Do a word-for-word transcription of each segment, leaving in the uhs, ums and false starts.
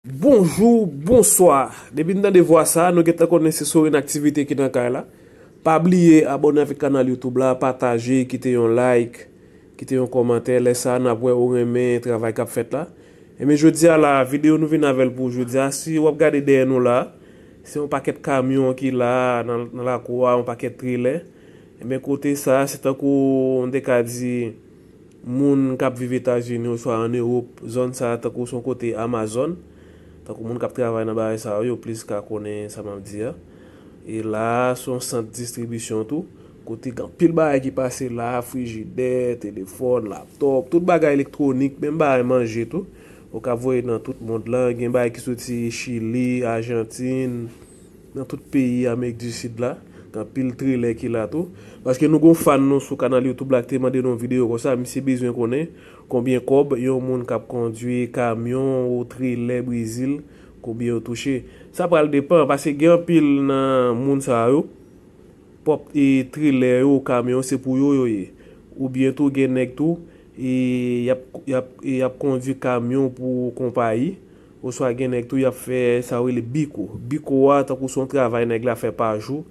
Bonjou, bonswa. Depi n tande vwa sa, nou gentan konnen se sou inaktivite ki nan kay la. Pa bliye abòne avèk kanal YouTube la, pataje, kite yon like, kite yon kòmantè. Lè sa a, n ap wè ou renmen travay k ap fèt la. Ebyen, jodi a la, videyo nou vin avè l pou jodi a. Si w ap gade dèyè nou la, se yon pakèt kamyon ki la nan, nan lakou a, yon pakèt trelè. Ebyen, kote sa a, se tankou, m te ka di, moun k ap viv Etazini oswa ann Ewòp, zòn sa a tankou se yon kote Amazon. Tankou moun k ap travay nan bagay sa yo, yo plis ka konnen sa m ap di a. E la a, se yon sant distribisyon tou, kote gen anpil bagay ki pase la, frijidè, telefòn, laptòp, tout bagay elektwonik, menm bagay manje tou. Yo ka voye nan tout mond lan, gen bagay ki soti Chili, Ajantin, nan tout peyi Amerik di Sid la. Gen anpil trelè ki la tou. Paske nou gon fan nou sou kanal YouTube la ki te mande nou yon videyo konsa, misye bezwen konnen konbyen kòb yon moun k ap kondwi kamyon ou trelè Brezil, konbyen yo touche. Sa pral depann, paske gen anpil nan moun sa yo, pwòp e trelè yo, kamyon, se pou yo yo ye. Oubyen tou, gen nèg tou, e y ap, y ap, e y ap kondwi kamyon pou konpayi, oswa gen nèg tou, y ap fè sa yo rele biko. Biko a, tankou se yon travay nèg la fè pa jou,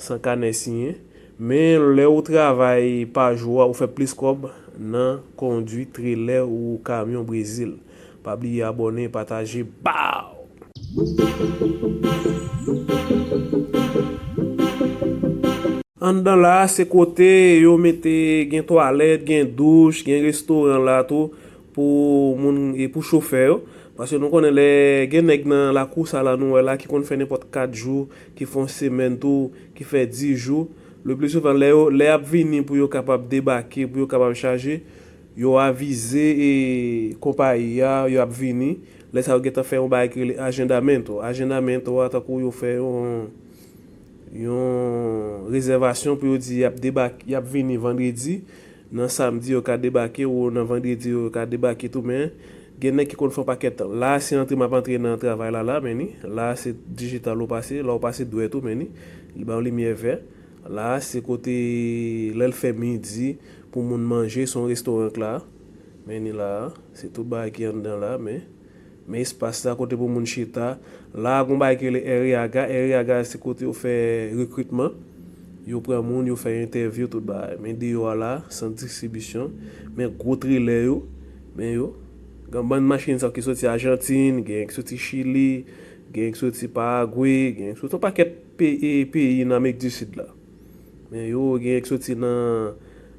san kanè siyen. Men lè ou travay pa jou a, ou fè plis kòb nan kondwi trelè ou kamyon Brezil. Pa bliye abòne, pataje, baw! Anndan la a, se kote yo mete, gen twalèt, gen douch, gen restoran la tou pou moun, e pou chofè yo. Paske nou konnen lè gen nèg nan lakou sa la nou wè la ki konn fè nenpòt kat jou, ki fè yon semèn tou, ki fè dis jou. Le pli souvan, lè yo, lè y ap vini pou yo kapab debake, pou yo kapab chaje, yo avize, e, konpayi a, y ap vini. Lè sa yo gentan fè yon bagay ki rele ajandamento. Ajandamento a, tankou yo fè yon, yon rezèvasyon pou yo di y ap debake, y ap vini vandredi. Nan samdi, yo ka debake, ou nan vandredi, yo ka debake tou, men gen nèg ki konn fè yon pakèt tan. La a, se antre m ap antre nan travay la, la, men ni. La a, se dijital ou pase, la ou pase dwèt ou, men ni. Li ba w limyè vè. La a, se kote lè l fè midi, pou moun manje, se yon restoran k la. Men ni la a, se tout bagay ki anndan la, men, men espas la kote pou moun chita. La a, gon bagay ki rele Arriaga. Arriaga, se kote yo fè rekritman. Yo pran moun, yo fè entèvyou, tout bagay. Men deyò a la, sant distribisyon. Men gwo trelè yo. Men yo. Gen bann machin sa ki soti Ajantin, gen ki soti Chili, gen ki soti Paragwe, gen ki soti yon pakèt pe-, e, peyi nan Amerik di Sid la. Men yo gen ki soti nan,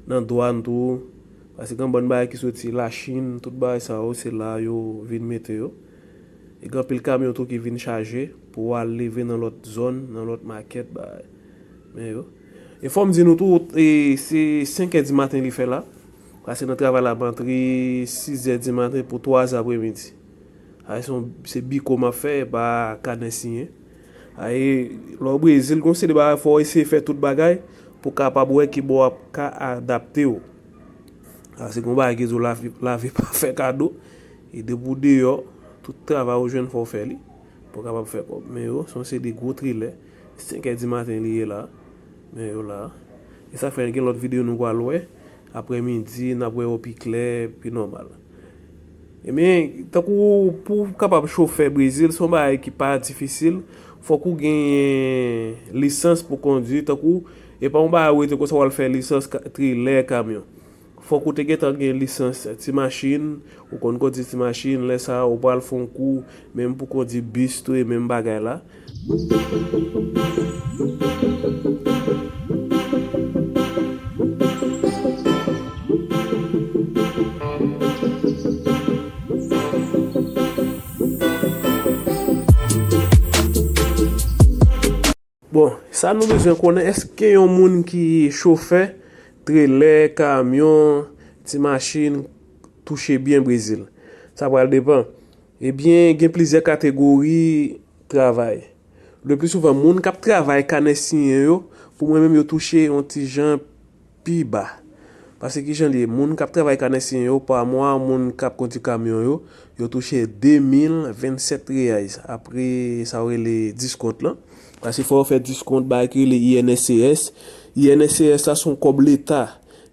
nan dwàn tou. Paske gen bann bagay ki soti Lachin, tout bagay sa yo, se la yo vin mete yo. E gen anpil kamyon tou ki vin chaje pou al leve nan lòt zòn, nan lòt makèt, bagay. Men yo. E fò m di nou tou, e, se senk è di maten li fè la. Paske nan travay la, m antre sis è di maten pou twa zè apremidi. Ay, se yon, se biko m ap fè, e pa kanè siyen. Ay, lè w Brezil, gon seri de bagay, fò w eseye fè tout bagay pou w kapab wè ki bò w ap ka adapte w. Paske gon bagay ki di w lavi, lavi pa fè kado. E depi w deyò, tout travay ou jwenn fò w fè li. Pou w kapab fè kòb. Men yo, se yon seri de gwo trelè. Senk è di maten li ye la. Men yo la. E sa fè gen lòt videyo nou pral wè. Aprèmidi, n ap wè yo pi klè, pi nòmal. Ebyen, tankou pou w kapab chofè Brezil, se yon bagay ki pa difisil. Fòk ou genyen lisans pou kondwi, tankou, e pa yon bagay ou rete konsa w al fè lisans ka-, trelè, kamyon. Fòk ou te gentan gen lisans ti machin, ou konn kondwi ti machin, lè sa a ou pral fè yon kou, menm pou kondwi bis tou e menm bagay la. Bon, sa nou bezwen konnen, èske yon moun ki chofè, trelè, kamyon, ti machin, touche byen Brezil? Sa pral depann. Ebyen, gen plizyè kategori travay. Le pli souvan, moun k ap travay kanè siyen yo, pou mwen menm, yo touche yon ti jan pi ba. Paske kijan li ye? Moun k ap travay kanè siyen yo, pa mwa, moun k ap kondwi kamyon yo, yo touche de mil vennsèt reais. Apre sa yo rele diskont lan. Paske fò yo fè diskont bagay ki rele I N S C S. I N S C S la se yon kòb leta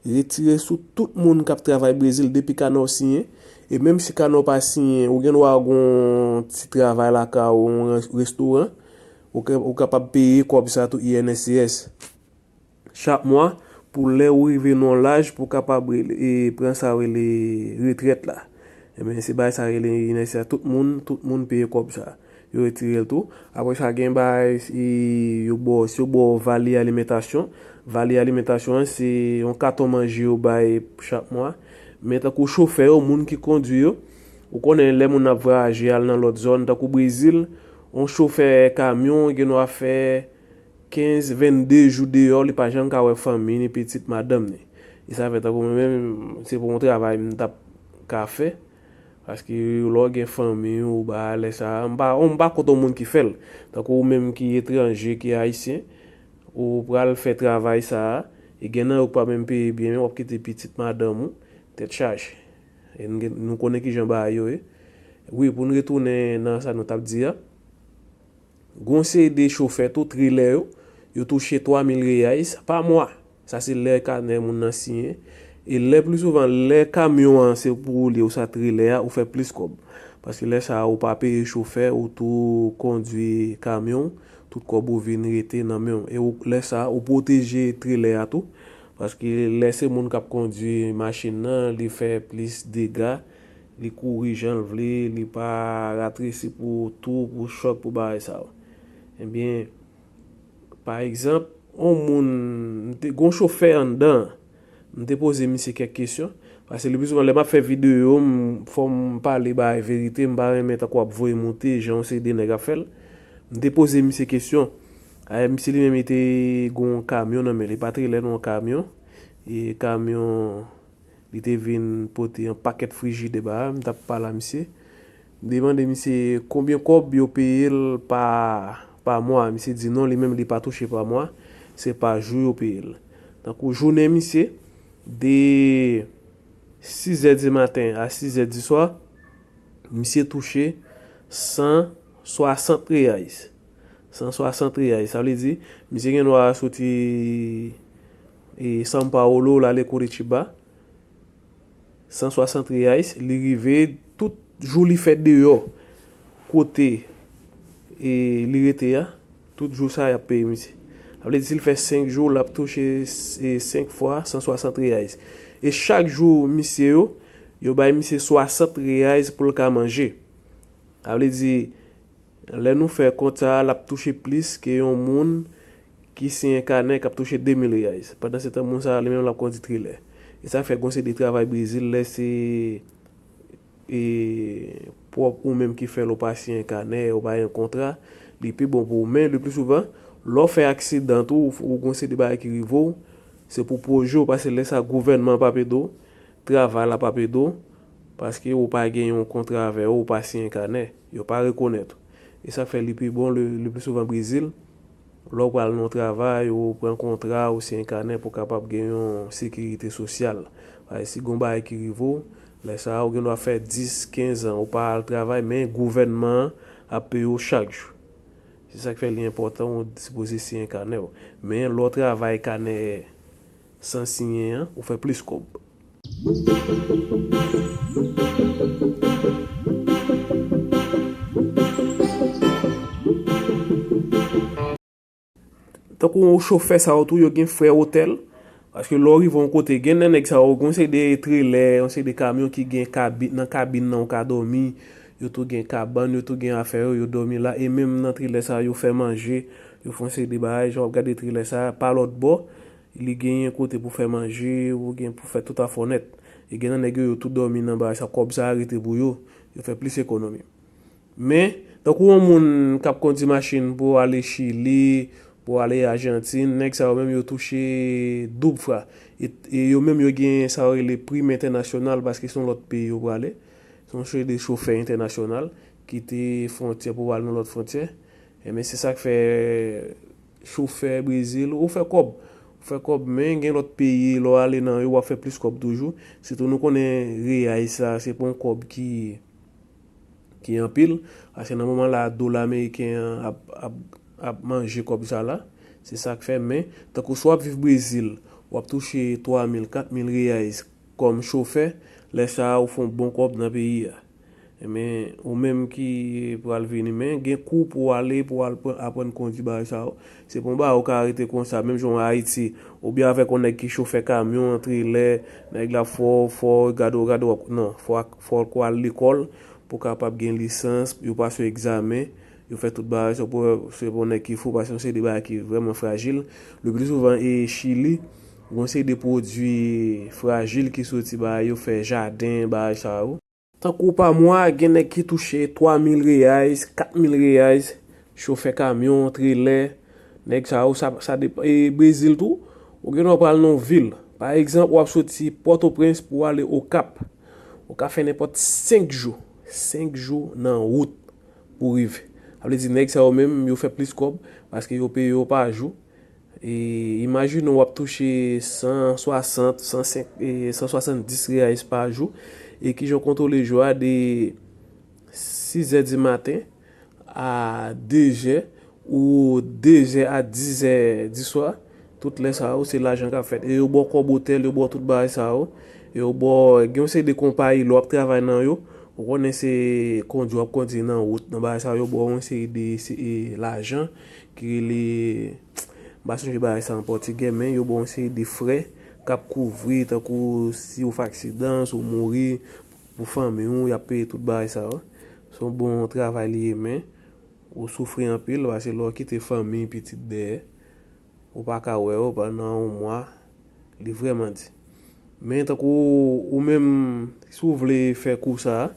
retire sou tout moun k ap travay Brezil depi kanè w siyen. E menm si kanè w pa siyen, ou gen dwa gen yon ti travay lakay ou, yon res- restoran, ou, ka- ou kapab peye kòb sa tou I N S S chak mwa pou lè ou rive nan yon laj pou w kapab rele- e pran sa yo rele retrèt la. Ebyen, se bagay sa rele I N S S, tout moun, tout moun peye kòb sa. Yo retire l tou. Apre sa, gen bagay, e, yo ba w, si yo ba w vale alimantasyon. Vale alimantasyon an, se yon katon manje yo bay chak mwa. Men tankou chofè yo, moun ki kondwi yo, ou konnen lè moun ap vwayaje al nan lòt zòn, tankou Brezil, yon chofè kamyon gen dwa fè kenz, vennde jou deyò, li pa janm ka wè fanmi ni pitit madanm ni. E sa fè tankou mwen menm, se pou yon travay m t ap ka fè. Paske lè w gen fanmi ou ba lè sa, m pa, m pa kont yon moun ki fè l. Tankou ou menm ki etranje, ki ayisyen, ou pral fè travay sa a, e gen nan yo k pa menm peye byen, men w ap kite pitit madanm ou, tèt chaje. E nou gen- nou konnen kijan bagay yo ye. Wi, pou n retounen nan sa nou t ap di a, gon seri de chofè tou, trelè yo, yo touche twa mil reais pa mwa. Sa se lè kanè moun nan siyen. E lè pli souvan, lè kamyon an se pou ou li, ou sa trelè a, ou fè plis kòb. Paske lè sa a, ou pa peye chofè, ou tou kondwi kamyon, tout kòb ou vin rete nan men w. E ou, lè sa a, ou pwoteje trelè a tou. Paske lè se moun k ap kondwi machin nan, li fè plis dega, li kouri jan l vle, li pa ratresi pou tou, pou chòk, pou bagay sa yo. Ebyen, pa egzanp, yon moun, m te gon chofè anndan, m te poze misye kèk kesyon, paske le pli souvan lè m ap fè videyo, m, fò m pale bagay verite, m pa renmen tankou ap voye moute, jan yon seri de nèg ap fè l. M te poze misye kesyon. A, misye li menm, li te gon kamyon nan men li, pa trelè non, kamyon. E kamyon, li te vin pote yon pakèt frijidè ba m, m t ap pale a misye. M te mande misye konbyen kòb yo peye l pa, pa mwa. Misye di non, li menm li pa touche pa mwa, se pa jou yo peye l. Tankou jounen misye, de sizè di maten a sizè di swa, misye touche san swasant reais. San swasant reais. Sa vle di, misye gen dwa soti e São Paulo, l ale Curitiba. San swasant reais, li rive, tout jou li fè deyò, kote e li rete a, tout jou sa y ap peye misye. Sa vle di, si l fè senk jou, l ap touche e senk fwa san swasant reais. E chak jou, misye yo, yo bay misye swasant reais pou l ka manje. Sa vle di, lè nou fè kont sa a, l ap touche plis ke yon moun ki siyen kanè k ap touche de mil reais. Pandan se tan, moun sa a, li menm, l ap kondwi trelè. E sa fè gon seri de travay Brezil, lè se e pwòp ou menm ki fè l, ou pa siyen kanè, ou pa gen kontra, li pi bon pou ou. Men, le pli souvan, lè w fè aksidan tou, ou, ou gon seri de bagay ki rive w, se pou pwoje w, paske lè sa gouvènman p ap ede w, travay la p ap ede w, paske ou pa gen yon kontra avè yo, ou pa siyen kanè, yo pa rekonèt ou. E sa k fè li pi bon, le, le pli souvan Brezil, lè w pral nan yon travay, ou pran kontra, ou siyen kanè pou w kapab gen yon sekirite sosyal. Paske si gon bagay ki rive w, lè sa a, ou gen dwa fè dis, kenz an, ou pa al travay, men gouvènman an ap peye w chak jou. Se sa k fè li enpòtan, ou sipoze siyen kanè w. Men lè w travay kanè san siyen an, ou fè plis kòb. Tankou chofè sa yo tou, yo gen frè otèl. Paske lè w rive yon kote, gen nan nèg sa yo, gen yon seri de trelè, yon seri de kamyon ki gen kabi-, nan kabin nan ou ka dòmi. Yo tou gen kabann, yo tou gen afè yo, yo dòmi la. E menm nan trelè sa, yo fè manje, yo fè yon seri de bagay. Jan w ap gade trelè sa, pa lòt bò, li genyen kote pou fè manje, ou gen pou fè tout afè w nèt. E gen nan nèg yo, yo tou dòmi nan bagay sa, kòb sa a rete pou yo, yo fè plis ekonomi. Men, tankou yon moun k ap kondwi machin pou ale Chili, pou ale Ajantin, nèg sa yo menm yo touche doub fwa. E, e yo menm yo gen sa yo rele prim entènasyonal paske se yon lòt peyi yo prale. Se yon seri de chofè entènasyonal kite fwontyè pou al nan lòt fwontyè. Ebyen, se sa k fè chofè Brezil, ou fè kòb. Ou fè kòb, men gen lòt peyi, lè w ale nan yo, w ap fè plis kòb toujou. Sitou nou konnen reyay sa, se pa yon kòb ki, ki anpil. Paske nan moman la, dola ameriken an ap, ap, ap manje kòb sa la. Se sa k fè, men, tankou si w ap viv Brezil, w ap touche twa mil, kat mil reyay kòm chofè, Lè sa a, ou fè yon bon kòb nan peyi a. Men, ou menm ki pral vini, men gen kou pou w ale, pou w al pran, aprann kondwi bagay sa yo. Se pa yon bagay ou ka rete konsa, menm jan w Ayiti, oubyen avèk yon nèg ki chofè kamyon, trilè, nèg la fò, fò, gade w, gade w, non, fò, fò w al lekòl pou w kapab gen lisans, yo pase w egzamen, yo fè tout bagay sa pou wè se pa yon nèg ki fou, paske yon seri de bagay ki vrèman frajil. Le pli souvan, e Chili, gon seri de pwodui frajil ki soti ba yo, fè jaden, bagay sa yo. Tankou pa mwa, gen nèg ki touche twa mil reais, kat mil reais, chofè kamyon, trilè, nèg sa yo, sa, sa depann. E Brezil tou, ou gen dwa pral nan yon vil. Pa egzanp, w ap soti Pòtoprens pou w ale Okap. Ou ka fè nenpòt senk jou, senk jou nan wout pou rive. Sa vle di, nèg sa yo menm, yo fè plis kòb, paske yo peye yo pa jou. E imajine w ap touche san swasant, san senk, e san swasanndis reais pa jou, e kijan w kontwole jou a de sizè di maten a dezè, ou dezè a dizè di swa, tout lè sa yo, se lajan k ap fèt. E yo ba w kòb otèl, yo ba w tout bagay sa yo. Yo ba w, gen yon seri de konpayi, lè w ap travay nan yo, ou konnen se kondwi w ap kondwi nan wout, nan bagay sa yo, yo ba w yon seri de, se, e, lajan ki rele, m pa sonje bagay sa an pòtigè, men yo ba w yon seri de frè k ap kouvri, tankou si w fè aksidan, si w mouri, pou fanmi w, y ap peye tout bagay sa yo. Se yon bon travay li ye, men ou soufri anpil, paske lè w kite fanmi, pitit dèyè, ou pa ka wè yo pandan yon mwa, li vrèman di. Men tankou ou menm, si w vle fè kou sa a,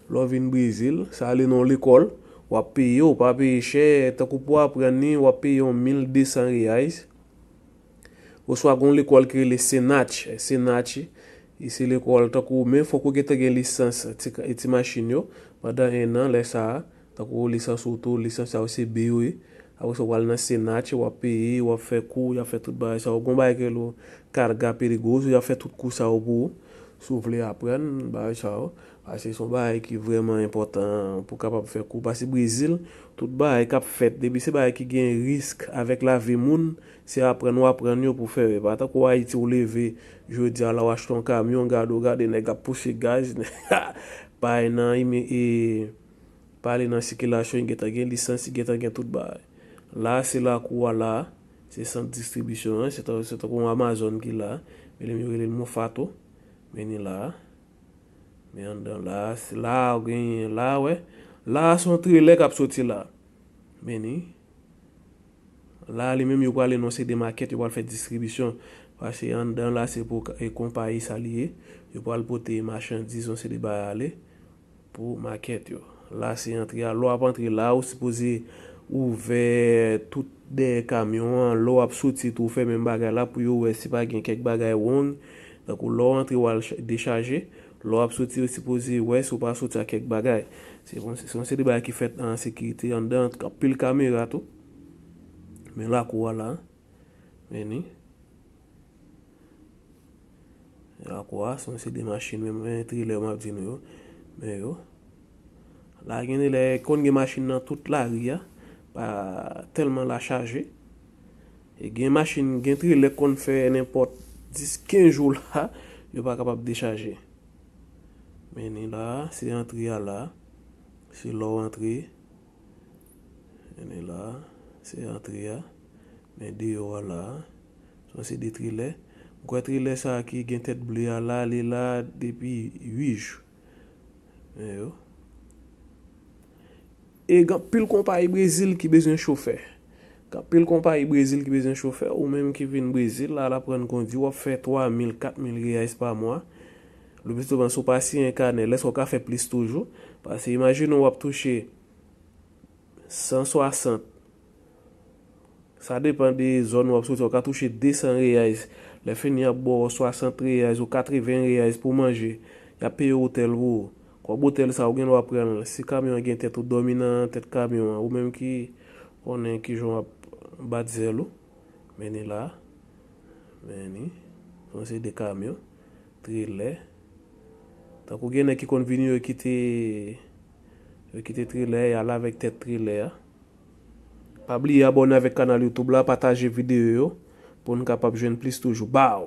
lè w vin Brezil, sa ale nan yon lekòl, w ap peye, ou pa peye chè, tankou pou w aprann li, w ap peye yon mil de san reais. Oswa gen yon lekòl ki rele Senat, Senat, e se lekòl tankou, men fòk ou gentan gen lisans ti, ti machin yo pandan en an, lè sa a, tankou lisans oto, lisans sa yo se B yo ye. Apre sa, w al nan Senat, w ap peye, w ap fè kou, y ap fè tout bagay sa yo. Gon bagay ki rele Carga Perigoso, y ap fè tout kou sa yo pou ou. Si w vle aprann bagay sa yo, paske se yon bagay ki vrèman enpòtan pou w kapab fè kou. Paske Brezil, tout bagay k ap fèt, depi se bagay ki gen risk avèk lavi moun, se aprann w aprann yo pou fè yo. E pa tankou Ayiti, ou leve jodi a la, w achte yon kamyon, gade w gade nèg ap pouse gaz, pa nan ime-, e, pale nan sikilasyon, li gentan gen lisans, li gentan gen tout bagay. La, se lakou a la, se sant distribisyon an, se tan-, se tankou yon Amazon ki la. Men li menm yo rele l Monfato. Men ni la. Men anndan la, se la ou genyen la, wè. La, se yon trilè k ap soti la. Men ni. La, li menm, yo prale nan yon seri de makèt, yo pral fè distribisyon. Paske anndan la, se pou k-, e konpayi sa li ye. Yo pral pote machandiz, yon seri de bagay ale pou makèt yo. La, se antre a. Lè w ap antre la, ou sipoze ouvè tout dèyè kamyon an. Lè w ap soti tou, ou fè menm bagay la pou yo wè si pa gen kèk bagay wrong. Tankou lè w antre, w al ch-, dechaje. Lè w ap soti, yo sipoze wè si w pa soti ak kèk bagay. Se yon, se yon seri de bagay ki fèt an sekirite anndan, anpil kamera tou. Men lakou a la. Men ni. Lakou a, se yon seri de machin, men, men trilè m ap di nou yo. Men yo. La gen de lè, konn gen machin nan tout lari a. Pa tèlman la chaje. E gen machin, gen trilè konn fè nenpòt dis, kenz jou la, yo pa kapab dechaje. Men ni la, se antre a la. Se lè w antre. Men ni la, se antre a. Men deyò a la. Se yon seri de trilè. M kwè trilè sa a ki gen tèt ble a la, li la depi uit jou. Men yo. E gen anpil konpayi Brezil ki bezwen chofè. Gen anpil konpayi Brezil ki bezwen chofè, ou menm ki vin Brezil, la, al aprann kondwi, w ap fè twa mil, kat mil reais pa mwa. Le pli souvan, si w pa siyen kanè, lè sa w ka fè plis toujou. Paske imajine w ap touche san swasant. Sa depann de zòn w ap soti. Ou ka touche de san reais. Lè fini, y ap ba w swasant reais ou katreven reais pou manje. Y ap peye otèl pou ou. Kòb otèl sa, ou gen dwa pran l. Si kamyon an gen tèt, ou dòmi nan tèt kamyon an. Ou menm ki konnen kijan w ap bat zèl ou. Men ni la. Men ni. Yon seri de kamyon. Trilè. Tankou gen nèg ki konn vini, yo kite, yo kite trilè, y al avèk tèt trilè a. Pa bliye abòne avèk kanal YouTube la, pataje videyo yo pou n kapab jwenn plis toujou. Baw!